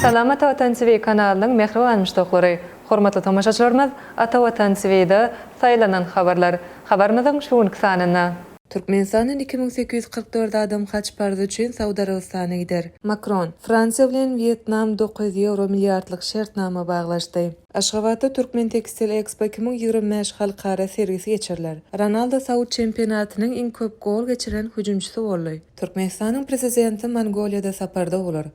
Salam Ata Watan TV kanalynyň mähriban muşdaklary! Hormatly tomaşaçylarymyz Ata Watan TV-de Saýlanan habarlar habarymyzyň şu günki sanynda. Türkmenistandan 2844 adam haç parzy üçin Saud Arabystanyna gider. Makron, Fransiýa bilen Wýetnam 900 ýewro milliardlyk şertnama baglaşdy. Aşgabatda Türkmen Tekstil Expo 2025 halkara sergisi geçiriler. Ronaldo Saud çempionatynyň iň köp gol geçiren hüjümçisi boldy. Türkmenistanyň Prezidenti Mongoliýada saparda bolar.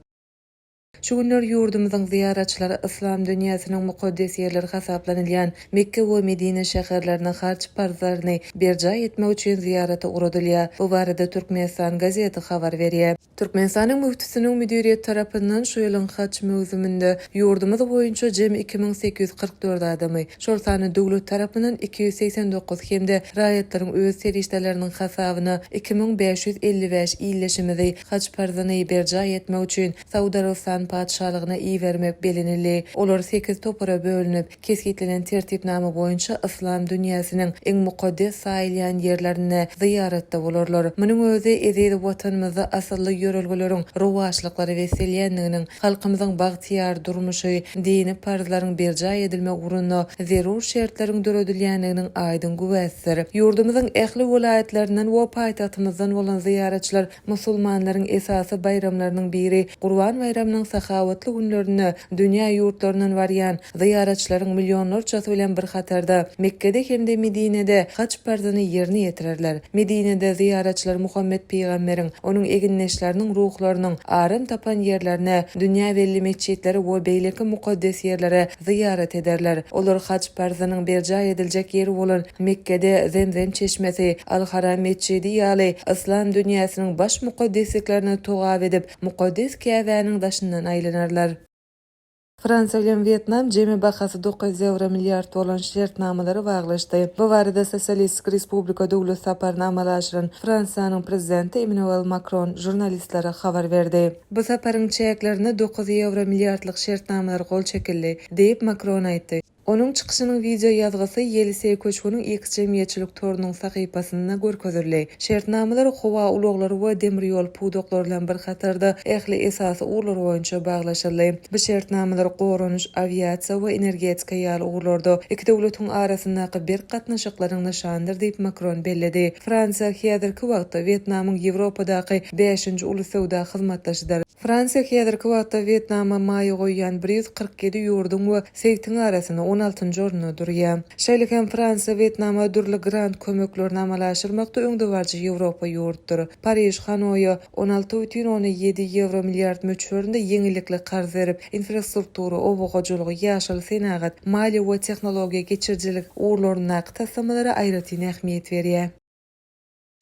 Şu günler ýurdumyzyň zyýaratçylary yslam dünýäsiniň mukaddes ýerleri hasaplanylýan Mekge we Medine şäherlerine haj parzlaryny berjaý etmek üçin zyýarata ugradylýar. Bu barada Türkmenistan gazeti habar berýär. Türkmenistanyň Müftüsiniň müdiriýeti tarapyndan şu ýylyň haj möwsüminde ýurdumyz boýunça jemi 2844 adamy, şol sanda döwlet tarapyndan 289 hem-de raýatlaryň öz serişdeleriniň hasabyna 2555 ildeşimizi haj parzyny berjaý etmek üçin Saud Arabystany Patyşalygyna ibermek bellenildi. Olar sekiz topara bölünip, kesgitlenen tertipnama boýunça yslam dünýäsiniň iň mukaddes saýylýan ýerlerinde zyýaratda bolarlar. Munuň özi eziz Watanymyzda asylly ýörelgeleriň rowaçlyklara beslenýändiginiň, halkymyzyň bagtyýar durmuşy, dini parzlaryň berjaý edilmegi ugrunda zerur şertleriň döredilýändiginiň aýdyň güwäsidir. Ýurdumyzyň ähli welaýatlaryndan we paýtagtymyzdan bolan zyýaratçylar Musulmanlaryň esasy baýramlarynyň biri Gurban baýramynyň sahawatly günlerinde dünýä ýurtlaryndan barýan zyýaratçylaryň millionlarçasy bilen bir hatarda Mekgede hem-de Medinede haj parzyny ýerine ýetirerler. Medinede zyýaratçylar Muhammet pygamberiň, onuň egindeşleriniň ruhlarynyň aram tapan ýerlerine, dünýä belli metjitlere we beýleki mukaddes ýerlere zyýarat ederler. Olar haj parzynyň berjaý ediljek ýeri bolan Mekgede Zemzem çeşmesi, Al-Haram metjidi ýaly yslam dünýäsiniň baş mukaddesliklerine togap edip, mukaddes Käbäniň daşyndan aýlanarlar. Fransiýa bilen Wýetnam jemi bahasy 900 ýewro milliard bolan şertnamalary baglaşdy. Bu barada Sosialistik Respublika döwlet saparyny amala aşyran Fransiýanyň Prezidenti Emmanuel Makron žurnalistlere habar berdi. Bu saparyň çäklerinde 900 ýewro milliardlyk şertnamalar gol çekildi, diýip, Makron aýtdy. Onuň çykyşynyň wideo ýazgysy Ýeliseý köşgüniň X jemgyýetçilik torunyň sahypasynda görkezildi. Şertnamalar howa ulaglary we demir ýol pudaklary bilen bir hatarda ähli esasy ugurlar boýunça baglaşyldy. Bu şertnamalar goranyş, awiasiýa we energetika ýaly ugurlarda iki döwletiň arasyndaky berk gatnaşyklaryň nyşanydyr diýip, Makron belledi. Fransiýa häzirki wagtda Wýetnamyň Ýewropadaky bäşinji uly söwda hyzmatdaşydyr. Fransiýa häzirki wagtda Wýetnama maýa goýýan 147 ýurduň we sebitiň arasynda on altynjy orunda durýar. Şeýle hem Fransiýa Wýetnama dürli grant kömeklerini amala aşyrmakda öňdebaryjy Ýewropa ýurtdur. Pariž Hanoýa 16,7 ýewro milliard möçberinde ýeňillikli karz berip, infrastruktura, oba hojalygy, ýaşyl senagat, maliýe we tehnologiýa geçirijilik ugurlaryndaky taslamalara aýratyn ähmiýet berýär.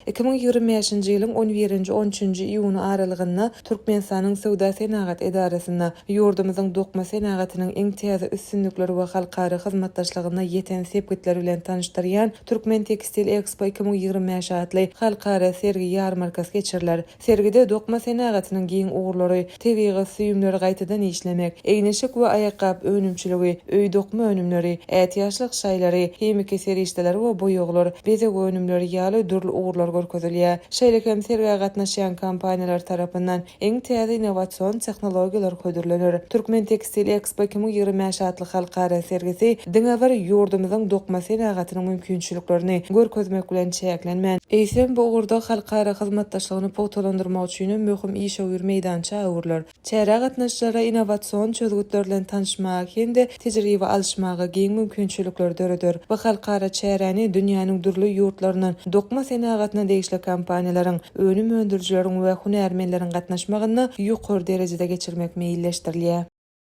2025-nji ýylyň on birinji, on üçünji iýuny aralygynda Türkmenistanyň Söwda-senagat edarasynda ýurdumyzyň dokma senagatynyň iň täze üstünlikleri we halkara hyzmatdaşlygynda ýeten sepgitleri bilen tanyşdyrýan Türkmen Tekstil Ekspo 2025 atly halkara sergi-ýarmarkasy geçiriler. Sergide dokma senagatynyň giň ugurlary, tebigy süýümleri gaýtadan işlemek, egin-eşik we aýakgap önümçiligi, öý dokma önümleri, ätiýaçlyk şaýlary, himiki serişdeler we boýaglar, bezeg önümleri ýaly dürli ugurlar görkezilýär. Şeýle hem sergä gatnaşýan kompaniýalar tarapyndan iň täze innowasion tehnologiýalar hödürlener. Türkmen Tekstil Ekspo 2025 atly halkara sergisi diňe bir ýurdumyzyň dokma senagatynyň mümkinçiliklerini görkezmek bilen çäklenmän, eýsem, bu ugurda halkara hyzmatdaşlygyny pugtalandyrmak üçin hem möhüm işewür meýdança öwrüler. Çärä gatnaşyjylara innowasion çözgütler bilen tanyşmaga hem-de tejribe alyşmaga giň mümkinçilikleri döreder. Bu halkara çäräni dünýäniň dürli ýurtlaryndan dokma senagatyna degişli kompaniýalaryň, önüm öndürijileriň we hünärmenleriň gatnaşmagynda ýokary derejede geçirmek meýilleşdirilýär.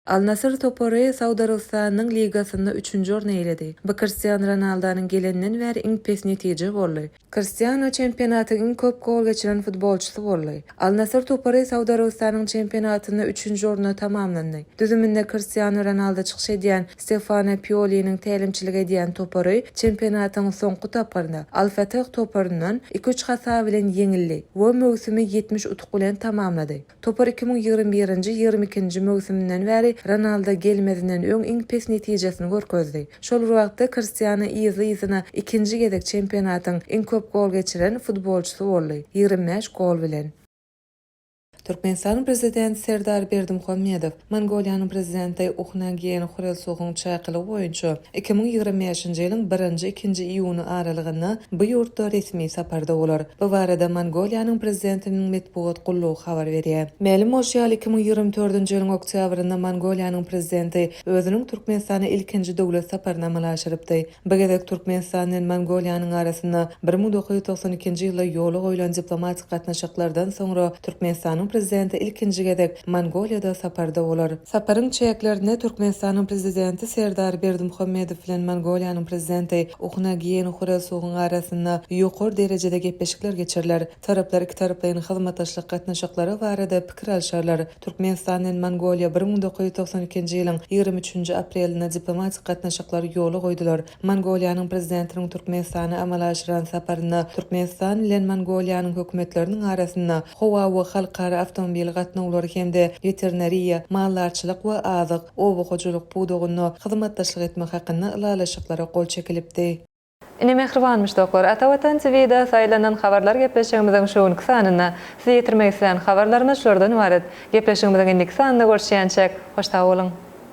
Al-Nasr topary Saud Arabystanynyň ligasynda üçünji orny eýeledi. Bu Kristiano Ronaldonyň geleninden bäri iň pes netije boldy. Kristiano çempionatyň iň köp gol geçiren futbolçysy boldy. Al-Nasr topary Saud Arabystanyň çempionatynda üçünji orunda tamamlandy. Düzüminde Kristiano Ronaldo çykyş edýän Stefano Pioliniň tälimçilik edýän topary çempionatyň soňky tapgyrynda Al-Fateh toparyndan iki-üç hasap bilen ýeňildi we möwsümi 70 utuk bilen tamamlady. Topar 2021-nji, 22-nji möwsüminden bäri Ronaldo gelmezinden öň iň pes netijesini görkezdi. Şol bir wagtda, Kristiano yzly-yzyna ikinji gezek çempionatyň iň köp gol geçiren futbolçysy boldy, 25 gol bilen. Türkmenistanyň Prezidenti Serdar Berdimuhamedow Mongoliýanyň Prezidenti Uhnaagiýen Hurelsuhyň çakylygy boýunça 2025-nji ýylyň birinji-ikinji iýuny aralygynda bu ýurtda resmi saparda bolar. Bu barada Mongoliýanyň Prezidentiniň metbugat gullugy habar berýär. Mälim bolşy ýaly, 2024-nji ýylyň oktýabrynda Mongoliýanyň Prezidenti özüniň Türkmenistana ilkinji döwlet saparyny amala aşyrypdy. Bu gezek Türkmenistan bilen Mongoliýanyň arasynda 1992-nji ýylda ýola goýlan diplomatik gatnaşyklardan soňra Türkmenistanyň Prezidenti ilkinji gezek Mongoliýada saparda bolar. Saparyň çäklerinde Türkmenistanyň Prezidenti Serdar Berdimuhamedow bilen Mongoliýanyň Prezidenti Uhnaagiýen Hurelsugyň arasynda ýokary derejede gepleşikler geçiriler. Taraplar ikitaraplaýyn hyzmatdaşlyk gatnaşyklary barada pikir alşarlar. Türkmenistan bilen Mongoliýa 1992-nji ýylyň 23-nji aprelinde diplomatik gatnaşyklary ýola goýdular. Mongoliýanyň Prezidentiniň Türkmenistana amala aşyran saparynda Türkmenistan bilen Mongoliýanyň hökümetleriniň arasynda howa we halkara awtomobil gatnawlary hem-de weterinariýa, maldarçylyk we azyk, oba hojalyk pudagynda hyzmatdaşlyk etmek hakynda ylalaşyklara gol çekilipdi. Ine mähriban muşdaklar, Ata Watan TV-de saýlanan habarlar gepleşigimiziň şu günki sanynda size ýetirmek islän habarlarymyz şulardan ybarat. Gepleşigimiziň indiki sanynda görüşýänçäk, hoş sag boluň!